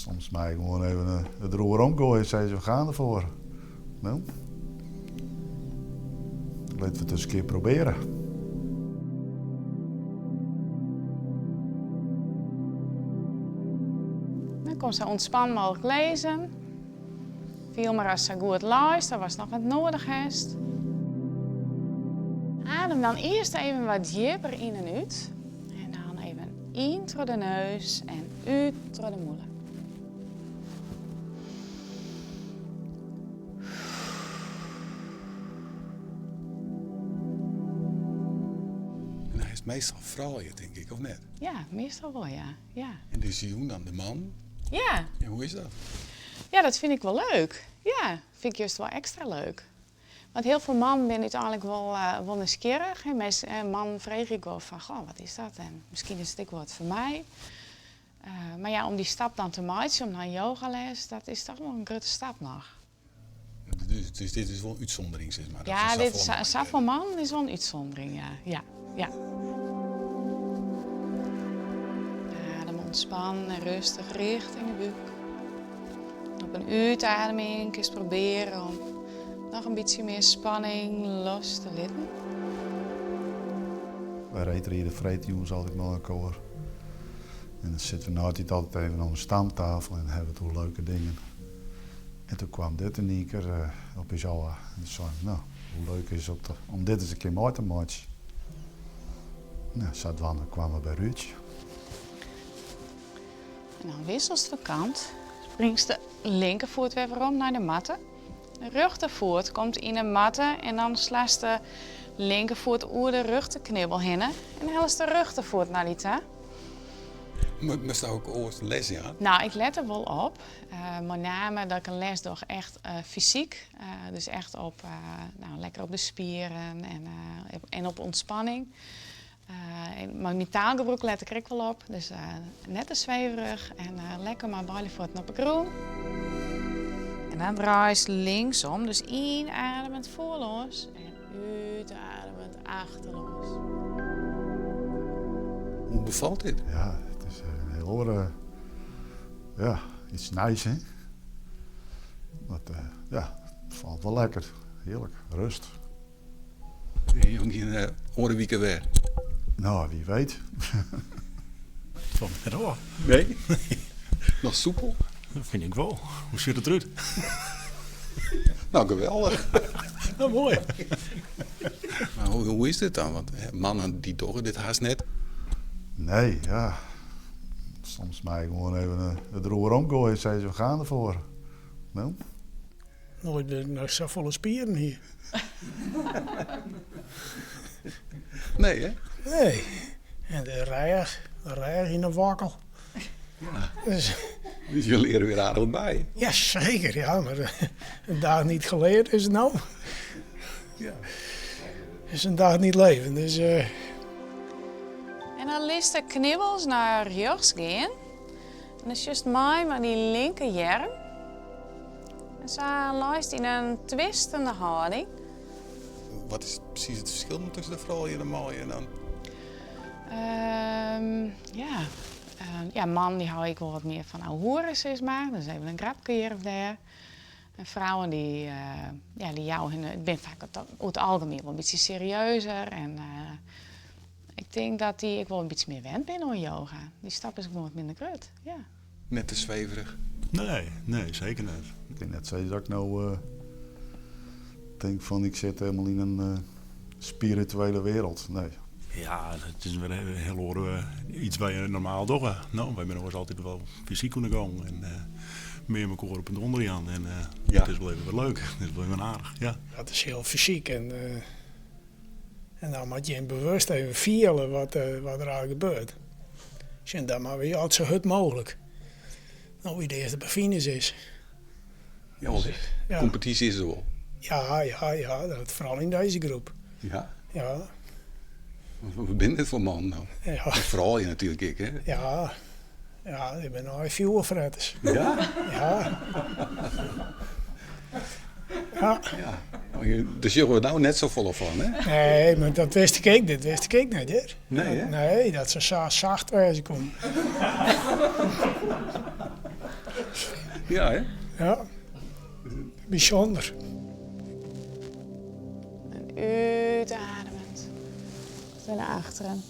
Soms mei ik gewoan even it roer omgoaie en sizze we gaan derfoar. No, litte we it ris in kear probearje. Dan komst sa ûntspannen mooglik lizzen. Fiel mar ast sa goed leist of ast noch wat noadich hast. Adem dan earst even wat djipper yn en út. En dan even yn troch de neus en út troch de mûle. En hy is meastal froulju, tink ik, of net? Ja, meastal wol, ja. Ja. En dizze jûn dan de man? Ja. En hoe is dat? Ja, dat fyn ik wol leuk. Ja, fyn ik just wol ekstra leuk. Want hiel folle mannen binne úteinlik wol, wol nijsgjirrich. En mannen freegje ek wol fan, goh, wat is dat? En miskien is it ek wol wat foar my. Mar ja, om dy stap dan te meitsjen, om nei in yogales, dat is toch wol in grutte stap noch. Dus dit is wol in útsûndering, sis mar? Ja, dit is safolle mannen is wol in útsûndering, ja. Ja, ja. Adem ûntspannen en rêstich rjochting de búk. Op in útademing kinst probearje om noch in bytsje mear spanning los te litten. Wy reedride freedtejûns altyd mei elkoar. En dan sitte we neitiid altyd even om de stamtafel en hawwe it oer leuke dingen. En toen kwam dit yn ien kear op ús ôf. En toen seinen we, no, hoe leuk is it om dit ris in kear mei te meitsjen. No, sadwaande kwamen we by Ruurd. En dan wisselst fan kant. Bringst de linkerfoet wer werom nei de matte. De rjochterfoet komt yn de matte en dan slast de linkerfoet oer de rjochterknibbel hinne en hellest de rjochterfoet nei dy ta. Moatst ek oars les jaan? No, ik let der wol op. Mei name dat ik in les doch echt fysyk. Dus echt op, no, lekker op de spieren en op ûntspanning. Mei myn taalgebrûk let ik der ek wol op. Dus net te sweverich en lekker mei beide fuotten op 'e grûn. En dan draaist linksom, dus ynademend foarlâns en útademend achterlâns. Hoe befalt dit? Ja, it is in hiel oare, ja, iets nijs, hè. Dat, ja, it falt wol lekker. Hearlik, rêst. Jong gjin oare wike wer? No, wie weet. Falt net ôf. Nee? Noch soepel? Dat fyn ik wol. Hoe sjocht it derút? No, geweldich. No, moai. Mar hoe is dit dan? Want mannen dy dogge dit hast net. Nee, ja. Soms mei ik gewoan even it roer omgoaie en sizze we gaan derfoar. No. Noait dat ik noch safolle spieren hie. Nee, hè? Nee. En de rêch, de rêch yn 'e wakkel. Ja. Dus, dus je leare wer aardich by. Ja, seker. Ja, mar in dag niet geleerd is it no. Ja. Is in dag niet leven. Dus, uh... En dan litst de knibbels nei rjochts gean. En dan sjochst mei mei dyn linkerearm. En sa leist yn in twistende hâlding. Wat is presys it ferskil tusken de froulju en de manlju dan? Um, ja. Uh, ja, mannen dy hâlde ek wol wat mear fan ouwehoeren, sis mar. Dus even in grapke hjir of dêr. En frouwen dy, uh, ja, dy jouwe hun, it binne faak oer it algemien wol in bytsje serieuzer. En uh, ik tink dat dy ek wol in bytsje mear wend binne oan yoga. Dy stap is gewoan wat minder grut, ja. Net te sweverich? Nee, nee, seker net. Ik kin net sizze dat ik no tink fan ik sit hielendal yn in spirituele wereld. Nee. Ja, it is wer in hiel oar iets wat je normaal dogge. No, wy binne oars altyd wol fysyk oan de gong en mear mekoar op 'e donder jaan. En it is wol even wat leuk, it is wol even aardich, ja. Dat is hiel fysyk en en dan moat je bewust even fiele wat wat der eigentlik gebeurt. Sjen, dan moatte we altyd sa hurd mooglik. No, wie de earste by finish is. Ja, want ja. kompetysje is der wol. Ja, ja, ja, dat foaral yn dizze groep. Ja. Ja. Wat binne dit foar mannen no? Ja. En froulju natuerlik ek, hè? Ja. Ja, dy binne allegear fjoerfretters. Ja? Ja. Ja. Ja. Dêr sjogge we no net safolle fan, hè? Nee, mar dat wist ik ek, dit wist ik ek net, hear. Nee, hè? Nee, dat se sa sacht wêze koene. Ja, hè? Ja. Bysûnder. En útademend. Wer nei achteren.